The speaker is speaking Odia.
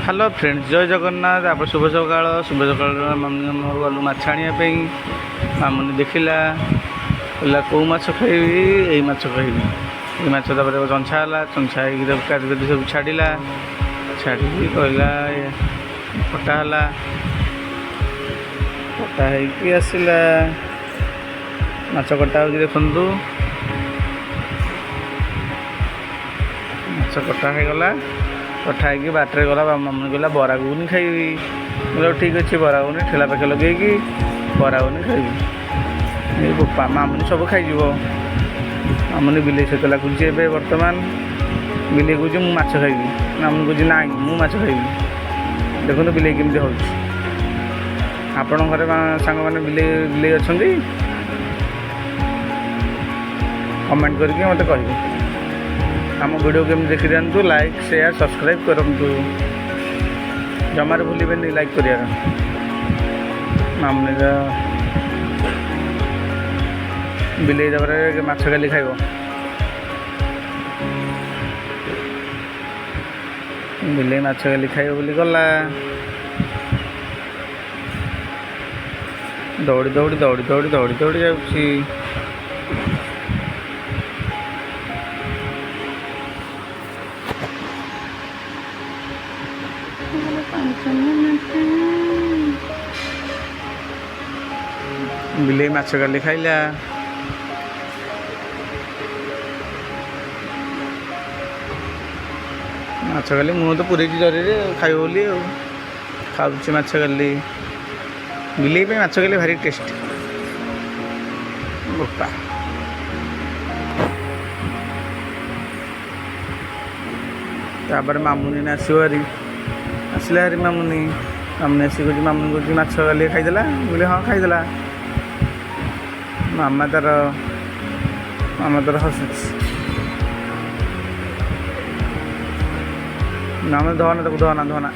ହ୍ୟାଲୋ ଫ୍ରେଣ୍ଡସ୍, ଜୟ ଜଗନ୍ନାଥ। ଆପଣ ଶୁଭ ସକାଳ। ଶୁଭ ସକାଳ। ମାମୁନି ମୋର ଗଲୁ ମାଛ ଆଣିବା ପାଇଁ। ମାମୁନି ଦେଖିଲା, କହିଲା କେଉଁ ମାଛ ଖାଇବି? ଏଇ ମାଛ ଖାଇବି, ଏଇ ମାଛ। ତାପରେ ଚଞ୍ଛା ହେଲା, ଚଞ୍ଛା ହେଇକି ତାକୁ କାଟି କାଟି ସବୁ ଛାଡ଼ିଲା। ଛାଡ଼ିକି କହିଲା କଟା ହେଲା, କଟା ହେଇକି ଆସିଲା। ମାଛ କଟା ହେଉଛି, ଦେଖନ୍ତୁ। ମାଛ କଟା ହେଇଗଲା। କଟା ହେଇକି ବାଟରେ ଗଲା। ମାମୁନି କହିଲା ବରା ଘୁଗୁନି ଖାଇବି। ମୁଁ କହିଲି ଠିକ୍ ଅଛି, ବରା ଘୁଗୁନି ଠେଲା ପାଖେ ଲଗେଇକି ବରା ଘୁଗୁନି ଖାଇବି। ଏଇ ବୋପା, ମାମୁନି ସବୁ ଖାଇଯିବ। ମାମୁନି ବିଲେଇ ସହିତ ଲାଗୁଛି ଏବେ ବର୍ତ୍ତମାନ। ବିଲେଇ କହୁଛି ମୁଁ ମାଛ ଖାଇବି। ମାମୁନି କହୁଛି ନାଇଁ, ମୁଁ ମାଛ ଖାଇବି। ଦେଖନ୍ତୁ ବିଲେଇ କେମିତି ହେଉଛି। ଆପଣଙ୍କ ଘରେ ସାଙ୍ଗମାନେ ବିଲେଇ ଅଛନ୍ତି? କମେଣ୍ଟ କରିକି ମୋତେ କହିବେ। ଆମ ଭିଡ଼ିଓ କେମିତି ଦେଖିଦିଅନ୍ତୁ, ଲାଇକ୍, ସେୟାର, ସବସ୍କ୍ରାଇବ୍ କରନ୍ତୁ। ଜମାରୁ ଭୁଲିବେନି ଲାଇକ୍ କରିବାର। ମାମୁନିର ବିଲେଇ ତାପରେ ମାଛ କାଲି ଖାଇବ। ବିଲେଇ ମାଛ କାଲି ଖାଇବ ବୋଲି ଗଲା ଦୌଡ଼ି ଦୌଡ଼ି ଦୌଡ଼ି ଦୌଡ଼ି ଦୌଡ଼ି ଦୌଡ଼ି ଯାଉଛି। 5 ମିନିଟ୍। ବିଲେଇ ମାଛ କାଲି ଖାଇଲା। ମାଛ କାଲି ମୁଁ ତ ପୁରେଇଛି ଜରିରେ ଖାଇବ ବୋଲି, ଆଉ ଖାଉଛି ମାଛ କାଲି। ବିଲେଇ ପାଇଁ ମାଛ କାଲି ଭାରି ଟେଷ୍ଟି। ବୋପା, ତାପରେ ମାମୁନି ଆସିବ ଭାରି। ଆସିଲା ଭାରି ମାମୁନି। ମାମୁନି ଆସିକି କହୁଛି, ମାମୁନି କହୁଛି ମାଛ କାଲି ଖାଇଦେଲା? ମୁଁ କହିଲି ହଁ, ଖାଇଦେଲା। ମାମା ତାର ହସୁଛି। ମାମା ଧନା, ତାକୁ ଧନା ଧନା।